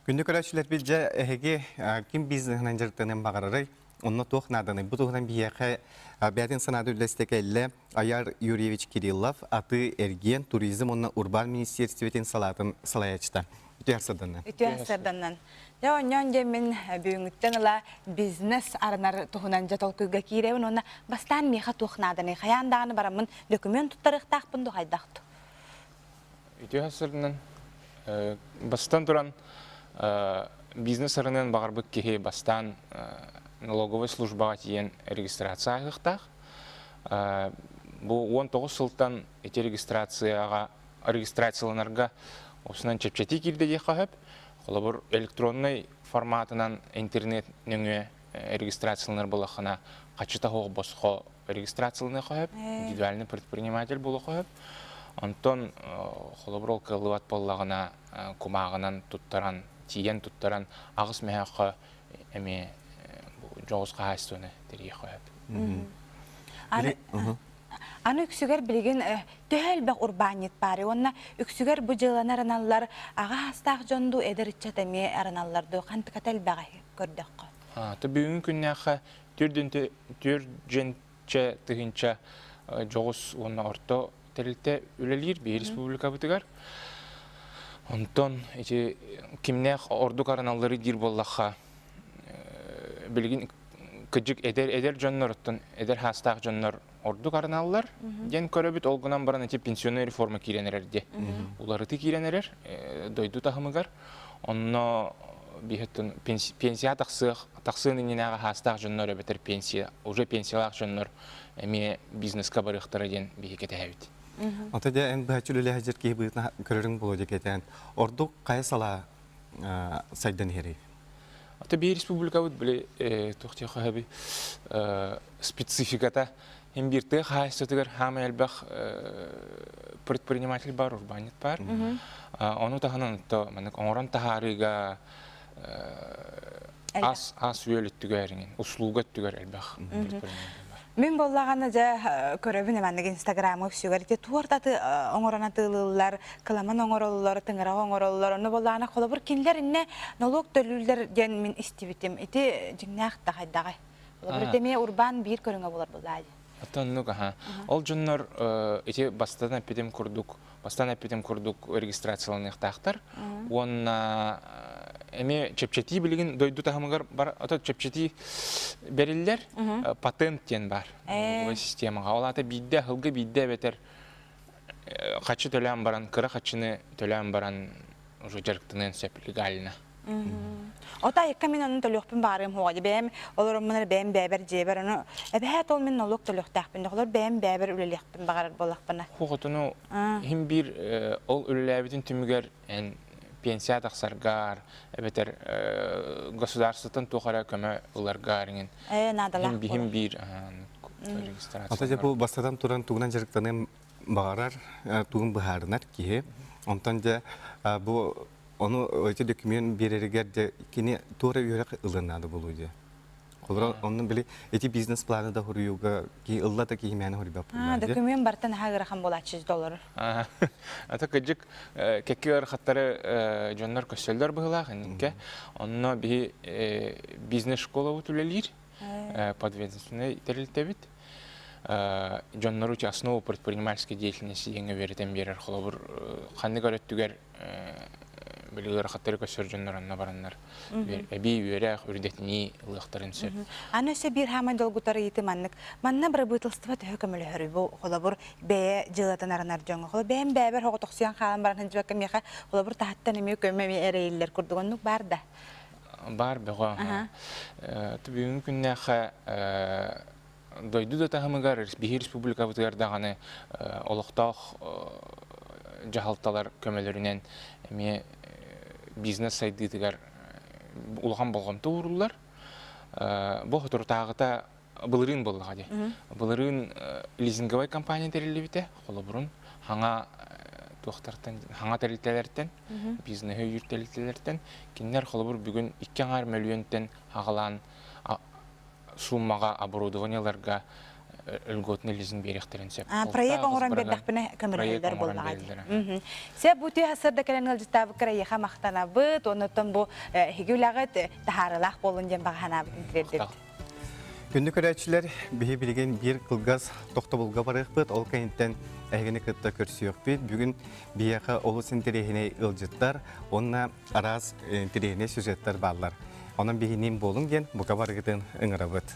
Күндү көрөөччүлэрбит дьэ эһиги ким бизнеһинэн дьарыктаныан баҕарарый? Онно туох нааданый? Бу туһунан биһиэхэ бэйэтин санаата үллэстэ кэллэ Аяр Юрьевич Кириллов, атыы-эргиэн, туризм уонна урбаан министиэристибэтин салаатын салайааччыта. Үтүө сарданнан. Үтүө сарданнан. Дьэ оонньоон дьэ мин бүгүҥҥүттэн ыла бизнес арынар туһунан дьэ толкуйга киирэбин уонна бастаан миэхэ туох нааданый? Хайаан даҕаны бараммын документ туттарыахтаахпын дуу хайдах дуу? Үтүө сырынан бастан туран бизнес арыныан баҕарбыт киһи бастаан налоговай службаҕа тиийэн регистрация ааһыахтаах. Бу 19 сылтан ити регистрацияҕа регистрацияланарга осунан чэпчэтии киирдэ диэххэ сөп. Холобур, электроннай форматынан интернет нөҥүө регистрацияланар буоллаххына, хаччыта суох босхо регистрацияланыахха сөп, индивидуальный предприниматель буолуохха сөп. Онтон холобур ол кыаллыбат буоллаҕына кумааҕынан туттаран, тиийэн туттаран аҕыс мөһөөххө эмиэ дьоҕус хаһаайыстыбаны тэрийиэххэ сөп. Аны, аны үксүгэр билигин төһө элбэх урбаанньыт баарый уонна үксүгэр бу дьыаланы араналлар аҕа саастаах дьон дуу, эдэр ыччат эмиэ араналлар дуу, хантыката элбэҕи көрдөххө? Бүгүҥҥү күннээххэ 4 тыһыынча дьоҕус уонна орто тэрилтэ үлэлиир биһи республикабытыгар. Онтон ити кимнээх ордук араналлары диир буоллахха, билигин кыдьык эдэр эдэр дьоннор оттон эдэр хаастаах дьоннор ордук араналлар диэн көрөбүт. Ол гынан баран ити пенсионный реформа киирэн эрэр диэ. Уларыты киирэн эрэр дойду таһымыгар. Онно биһиттэн пенсия тахсыах тахсыан иннинээҕи хаастаах дьоннор эбэтэр пенсия уже пенсиялаах дьоннор эмиэ бизнеска барыахтара диэн биһи кэтэһэбит. Ото дьэ эн быһаччы үлэлэһэ киһи быһыытынан көрөрүҥ буолуо дии кэтээн. Ордук хайа салаа сайдан иһэрий? Ото биир республикабыт били туох диэххэ сөбүй спецификата Хин биир тыа хаһаайыстыбатыгар хаамай элбэх предприниматель бар, урбаанньыт бар. Ону таһынан то маннык оҥорон таһаарыыга ас ас үөл өттүгэр услуга өттүгэр элбэх предприниматель бар. Мин буоллаҕына дьэ көрөбүн маннык инстаграмҥа үксүгэр ити туорт аты оҥорон атыылыыллар, кыламан оҥороллор, тыҥырах оҥороллор. Онно буоллаҕына холобур кинилэр иннэ нолуок төлүүллэр диэн мин истибитим. Ити дьиҥнээх да хайдаҕай? Холобур, эмиэ урбаан биир көрүҥэ буолар буоллаа дии. Оннук аха. Ол дьоннор ити бастан эппитим курдук, бастан эппитим курдук регистрацияланыахтаахтар. Уонна эмиэ чэпчэтии билигин дойду таһымыгар бар, ото чэпчэтии бэриллэр патент диэн бар системаҕа. Ол аата биирдэ аһылга биирдэ эбэтэр хаччы төлөөн баран, кыра хаччыны төлөөн баран уже дьарыктаныан сөп легально. Ота айыкка мин онун төлүөхпүн баарыым хуоҕа бэйэм олороммун бэйэм бэйэбэр дьиэбэр ону эбэһээт ол мин нолуок төлүөхтээхпин олор бэйэм бэйэбэр үлэлиэхпин баҕарар буоллахпына. Хуоҕотуну иһин биир ол үлэлээбитин түмүгэр эн пенсия тахсаргаар эбэтэр государствотан туох эрэ көмө ыларгаар иҥин наадалаах биһим биир регистрация. Ата бу бастатан туран тугунан дьарыктаныам баҕарар тугун быһаарынар киһи. Онтон дьэ бу ону эти документ биэрэригэр дьэ кини туора үөрэх ылыан наада буолуо дии. Холобура онно били эти бизнес-планы да хоруйууга киһи ылла да киһи мээнэ хоруйбат буоллаҕа дии. Документ бартан наһаа ыарахан буолааччы доллар. Ата кыдьык кэкки ыарахаттары дьоннор көссөллөр быһыылаах инникке. Онно биһи бизнес-школабыт үлэлиир, подведомственнай тэрилтэбит. Дьоннору основу предпринимательской деятельности диэҥҥэ үөрэтэн биэрэр. Холобур, ханнык өрөттүгэр били ыарахаттары көссөр дьоннор онно бараннар эбии үөрэх, үрдэтинии ылыахтарын сөп. Аны өссө биир хаамай долгутар ыйытыы маннык. Манна бырабыыталыстыба төһө көмөлөһөрүй? Бу холобур бэйэ дьыалатын арынар дьоҥҥо. Холобур бэйэм бэйэбэр оҕотохсуйан хаалан баран сылдьыбакка миэхэ холобур таһыттан эмиэ көмө эмиэ эрэйиллэр курдук оннук баар да? Баар бөҕө. Бүгүҥҥү күннээххэ дойду да таһымыгар, биһи республикабытыгар даҕаны олохтоох дьаһалталар көмөлөрүнэн эмиэ бизнес сайдыытыгар улахан болҕомто ууруллар. Бу соторутааҕыта былырыын буоллаҕа дии. Былырыын лизинговай компания тэриллибитэ, холобурун хаҥа туохтартан, хаҥа тэрилтэлэртэн, бизнеһи өйүүр тэрилтэлэртэн кинилэр холобур бүгүн 2,5 мөлүйүөнтэн аҕалаан сууммаҕа оборудованиеларга льготный лизинг биэриэхтэрин сөп. Проект оҥорон биэрдэхпинэ көмөлөһөллөр буоллаҕа дии. Сэ бу түө сырда кэлэн ыалдьыттаабыккар эйиэхэ махтанабыт, оннуттан бу эһиги үлэҕит таһаарыылаах буоллун диэн баҕа санаабытын тириэрдэбит. Күндү көрөөччүлэр, биһи билигин биир кылгас тохтобулга барыахпыт, ол кэнниттэн эһигини кытта көрсүөхпүт. Бүгүн биһиэхэ олус интэриэһинэй ыалдьыттар уонна араас интэриэһинэй сюжеттар бааллар. Онон биһиниин буолуҥ диэн бука барыгытын ыҥырабыт.